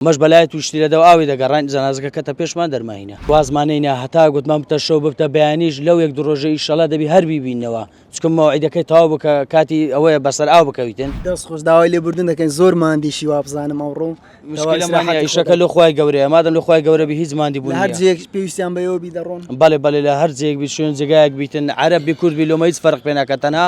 مەش بەلای توشتی لە دەو ئاوی دەگەڕاین جەنازەکە کەتە پێشمان دەرماهینە وازمانەینا هەتا گوتمان بتە شەو ببتە بەیانیش لەو یەک دوو ڕۆژە ئیشەڵا دەبی هەر بیبینەوە چونکە مەوعیدەکەی تەواو بوو کە کاتی ئەوەیە بەسەر ئاو بکەویتن. دەست خۆش داوای لێبوردن دەکەین زۆر ماندیشی وابزانم ئەوڕۆ مشکلەمان نیە ئیشەکە لۆ خوای گەورەیە مادەم لۆ خوای گەورە بی هیچ ماندی بوون لە هەر جێیەک پێویستیان بە ئێوە بی دەڕۆن؟ بەڵێ بەڵێ لە هەر جێیەک بی شوێن جێگایەک بیتن عەرەب بی کورد بی لۆمە هیچ فەرق پێ ناکات تەنها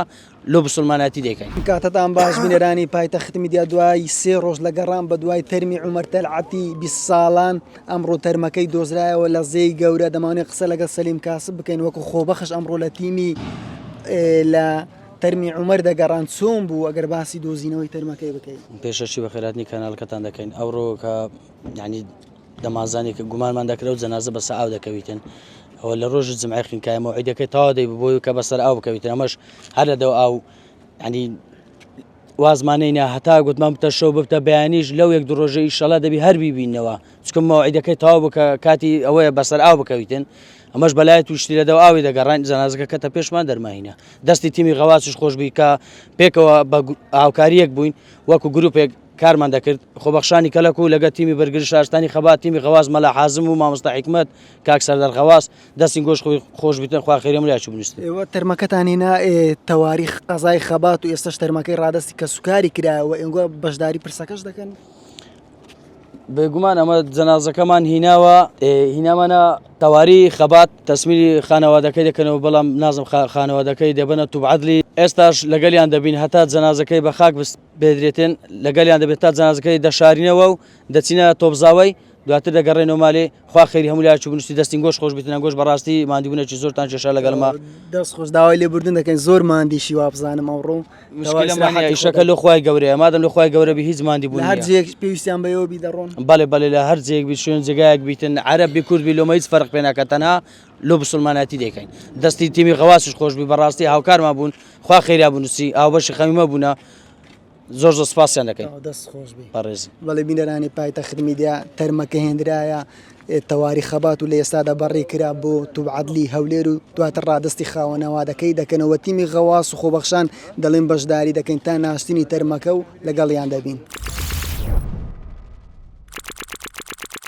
لۆ بسوڵمانایەتی دەیکەین. کاتتان باش بینەرانی پایتەخت میدیا دوای سێ ڕۆژ لە گەڕان بە دوای تەرمی عومەر تەلعەتی 20 ساڵان ئەمڕۆ تەرمەکەی دۆزرایەوە لە زێی گەورە دەمانێت قسە لەگەڵ سەلیم کاسب بکەین وەکو خۆبەخش ئەمڕۆ لە تیمی لە تەرمی عومەر دەگەڕان چۆن بوو ئەگەر باسی دۆزینەوەی تەرمەکەی بکەین؟ پێشەکی بەخێراتنی کەناڵەکەتان دەکەین ئەوڕۆ کە یعنی دەمانزانی کە گومانمان دەکرا و جەنازە بەسە ئاو دەکەویتن ئەوە لە ڕۆژی جمعی خنکای مەوعیدەکەی تەواو دەی بۆی کە بەسەر ئاو بکەویتن ئەمەش هەر لە دەو ئاو ینی وازمانەینا هەتا گوتمان بتە شەو ببتە بەیانیش لەو یەک دوو ڕۆژە ئیشەڵا دەبی هەر بیبینەوە چونکە مەوعیدەکەی تەواو بوو کە کاتی ئەوەیە بەسەر ئاو بکەویتن ئەمەش بەلای توشتی لە دەو ئاوی دەگەڕاین جەنازەکە کەتە پێشمان دەرماهینە دەستی تیمی غەواسیش خۆشبی کە پێکەوە بە هاوکاریەک بووین وەکو گروپێک کارمان دەکرد، خۆبەخشانی کەلەک و لەگەل تیمی بەرگری شارستانی خەبات، تیمی غەواس مەلا حازم و مامۆستا حیکمەت، کاک سەردار غەواس، دەستین گۆش خۆش بیتن خوا خێری هەموو لایەکی بنووسێ. ئێوە تەرمەکەتان هێنا تەواریخ قەزای خەبات و ئێستەش تەرمەکەی ڕادەستی کەسوکاری کرایەوە، ئێوە بەشداری پرسەکەش دەکەن؟ بێگومان ئەمە جەنازەکەمان هیناوە هینامانە تەواری خەبات تەسمیلی خانەوادەکەی دەکەنەوە بەڵام نازم خانەوادەکەی دەبەنە توب عەدلی ئێستاش لەگەلیان دەبین هەتا جەنازەکەی بە خاک بێدرێتن لەگەلیان دەبێت تا جەنازەکەی دەشارینەوە و دەچینە تۆپزاوەی دواتر دەگەڕێنەوە مالێ خوا خێری هەموو لایەکی بنووسی دەستین گۆش خۆش بیتن گۆش بەڕاستی ماندووبوونێکی زۆرتان کێشا لەگەڵما. دەست خۆش داوای لێبوردن دەکەین زۆر ماندیشی وابزانم ئەوڕۆ مشکلەمان نیە ئیشەکە لۆ خوای گەورەیە مادەم لۆ خوای گەورە بی هیچ ماندی بوون لە هەر جێیەک پێویستیان بە ئێوە بی دەڕۆن؟ بەڵێ بەڵێ لە هەر جێیەک بی شوێن جێگایەک بیتن عەرەب بی کورد بی لۆمە هیچ فەرق پێ ناکات تەنها لۆ بسوڵمانایەتی دەیکەین دەستی تیمی غەواسیش خۆش بی بەڕاستی هاوکارمان بوون خوا خێریا بنووسی هاوبەشی خەمی مەبوونە زۆر زۆر سپاسیان دەکەین. دەست خۆش بی. بەڕێزی. بەڵێ بینەرانی پایتەخت میدیا تەرمەکە هێنرایە تەواری خەبات و لە ئێستادا بەڕێ کرا بۆ توب عەدلی هەولێر و دواتر ڕادەستی خاوەنەوادەکەی دەکەنەوە تیمی غەواس و خۆبەخشان دەڵێن بەشداری دەکەین تا ناشتنی تەرمەکە و لەگەڵیان دەبین.